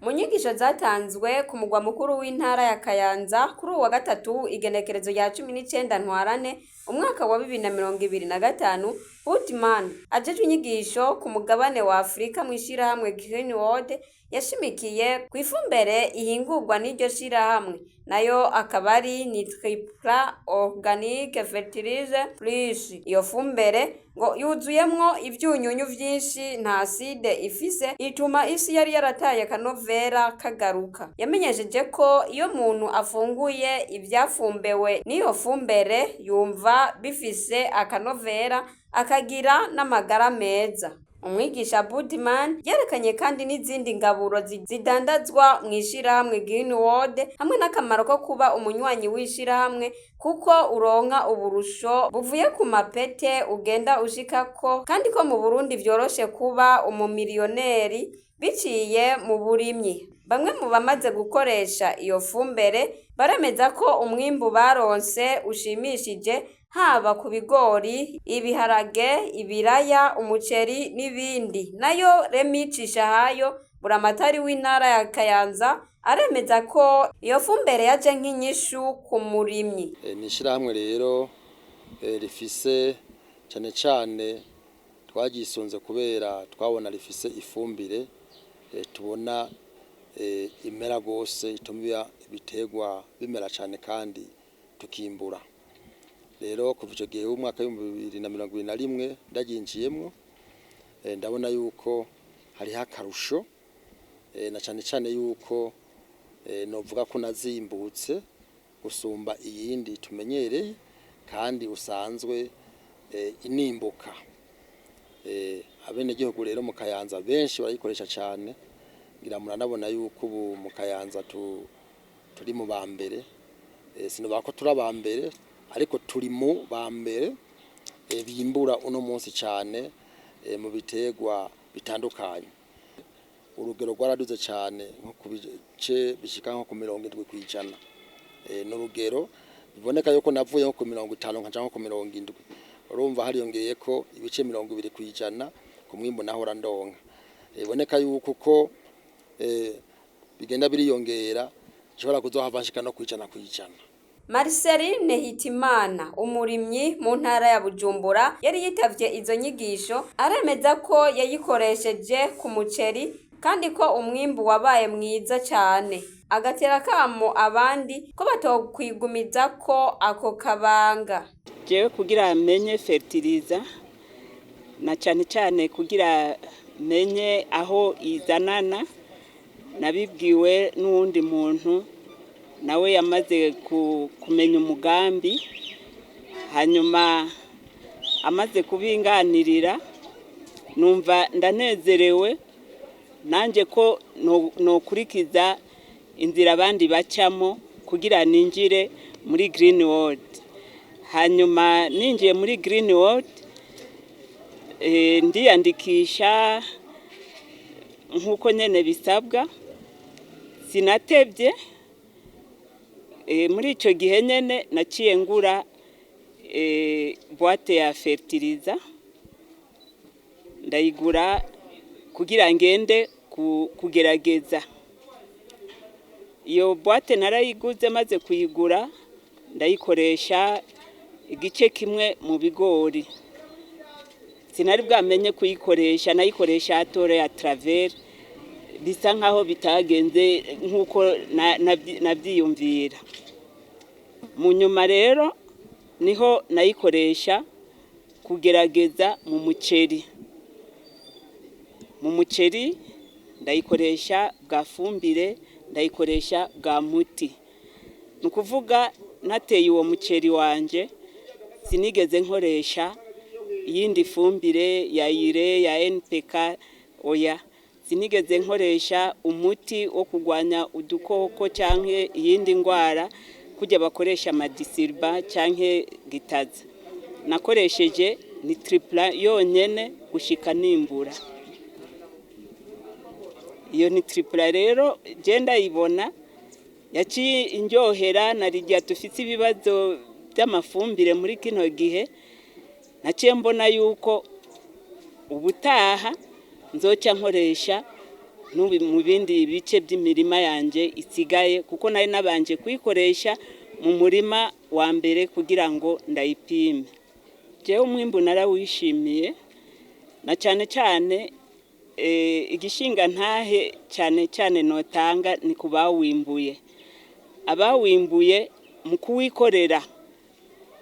Mu nyigisho zatanzwe ku mugwa mukuru w'intara ya Kayanza kuri uwa gatatu, igenekerezo rya 19 Ntwarante umwaka wa 2025, Putman ajejwe inyigisho ku mugabane wa Afurika mw'ishirahamwe Green World yashimikiye ku ifumbire ihingurwa n'iryo shirahamwe, nayo akaba ari Nitripla Organic Fertilizer Plus. Iyo fumbire ngo yuzuyemwo ivyunyunyu vyinshi, nta acide ifise, ituma isi yari yarataye akanovera kagaruka. Yamenyesheje ko iyo umuntu afunguye ivyafumbewe n'iyo fumbere yumva bifise akanovera, akagira n'amagara meza. Umwigisha Budman yerekanye kandi n'izindi ngaburo zidandazwa mw'ishirahamwe Green World hamwe n'akamaro ko kuba umunywanyi w'ishirahamwe, kuko uronka uburusho buvuye ku mapete ugenda ushikako, kandi ko mu Burundi vyoroshe kuba umumiliyoneri biciye mu burimyi. Bamwe mu bamaze gukoresha iyo fumbere baremeza ko umwimbu baronse ushimishije, haba ku bigori, ibiharage, ibiraya, umuceri n'ibindi. Nayo Remi Cishahayo, buramatari w'intara ya Kayanza, aremeza ko iyo fumbere yaje nk'inyishu ku murimyi. Ni ishyirahamwe rero rifise cyane cyane twagisunze kubera twabona rifise ifumbire tubona imera rwose, ituma ibiterwa bimera cyane kandi tukimbura. Rero kuva icyo gihe w'umwaka w'2021 ndaryinjiyemwo, ndabona yuko hariho akarusho, na cyane cyane yuko novuga ko nazimbutse gusumba iyindi tumenyereye kandi usanzwe inimbuka. Abenegihugu rero mu Kayanza benshi barayikoresha cyane, ngira muranabona yuko ubu mu Kayanza turi mu ba mbere. Sinovuga ko turi aba mbere, ariko turi mu ba mbere bimbura uno munsi cyane mu biterwa bitandukanye. Urugero rwaraduze cyane nko ku bice bishika nko ku 70%. Ni urugero biboneka yuko navuye nko ku 50 nkaja nko ku 70. Urumva hariyongeye ko ibice 20% ku mwimbu nahora ndonka. Biboneka yuko uko bigenda biriyongera nshobora kuzohava nshika no 100%. Marceline Hitimana, umurimyi mu ntara ya Bujumbura yari yitavye izo nyigisho, aremeza ko yayikoresheje ku muceri kandi ko umwimbu wabaye mwiza cane, agatera akamo abandi ko batokwigumizako ako kabanga. Jewe kugira menye fertilizer na cyane cyane kugira menye aho izanana, nabibwiwe n'uwundi muntu nawe yamaze kumenya umugambi. Hanyuma amaze kubinganirira numva ndanezerewe nanjye ko nokurikiza inzira abandi bacamo kugira ninjire muri Green World. Hanyuma ninjiye muri Green World, ndiyandikisha nk'uko nyene bisabwa. Sinatevye, muri ico gihe nyene naciye ngura boîte ya fertilizer, ndayigura kugira ngende kugerageza. Iyo boîte narayiguze, maze kuyigura ndayikoresha igice kimwe mu bigori. Sinari bwamenye kuyikoresha, nayikoresha à tort et à travers, bisa nkaho bitagenze nk'uko nabyiyumvira. Mu nyuma rero niho nayikoresha kugerageza mu muceri. Mu muceri ndayikoresha bwa fumbire, ndayikoresha bwa muti. Ni ukuvuga nateye uwo muceri wanje sinigeze nkoresha iyindi fumbire ya urée, ya NPK, oya. Sinigeze nkoresha umuti wo kurwanya udukoko canke iyindi ndwara kujya bakoresha amadisirba canke gitaza. Nakoresheje ni tripla yonyene gushika nimbura. Iyo ni tripla rero je ndayibona yaciye indyohera, na rirya dufite ibibazo by'amafumbire muri kino gihe. Naciye mbona yuko ubutaha nzoca nkoresha mu bindi bice by'imirima yanjye isigaye, kuko nari nabanje kuyikoresha mu murima wa mbere kugira ngo ndayipime. Jewe umwimbu narawishimiye, na cyane cyane igishinga ntahe cyane cyane notanga ni ku bawimbuye. Abawimbuye mu kuwikorera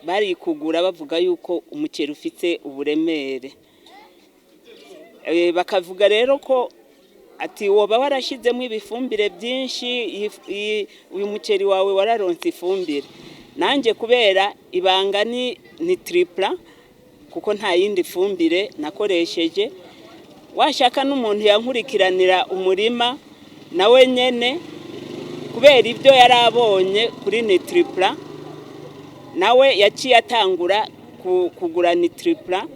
barikugura bavuga yuko umuceri ufite uburemere. Bakavuga rero ko ati woba warashyizemo ibifumbire byinshi, uyu muceri wawe wararonse ifumbire. Nanjye kubera ibanga ni tripla, kuko nta yindi fumbire nakoresheje. Washaka n'umuntu yankurikiranira umurima nawe nyene, kubera ibyo yari abonye kuri nitripla, nawe yaciye atangura kugura nitripla,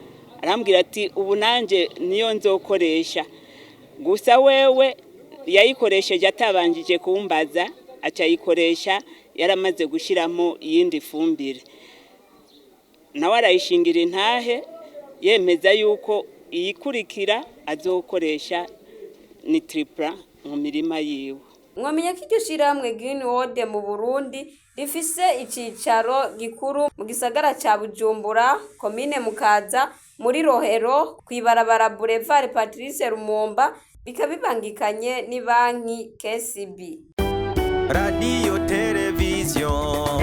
arambwira ati ubu nanjye niyo nzokoresha. Gusa wewe yayikoresheje atabanjije kumbaza, acayikoresha yaramaze gushyiramo iyindi fumbire, nawe arayishingira intahe yemeza yuko iyikurikira azokoresha nitripla mu mirima yiwe. Mwamenya ko iryo shirahamwe Green World mu Burundi rifise icicaro gikuru mu gisagara ca Bujumbura, komine Mukaza, muri Rohero, kw'ibarabara Boulevard Patrice Lumumba, bikaba bibangikanye n'ibanki KCB. Radiyo, televiziyo.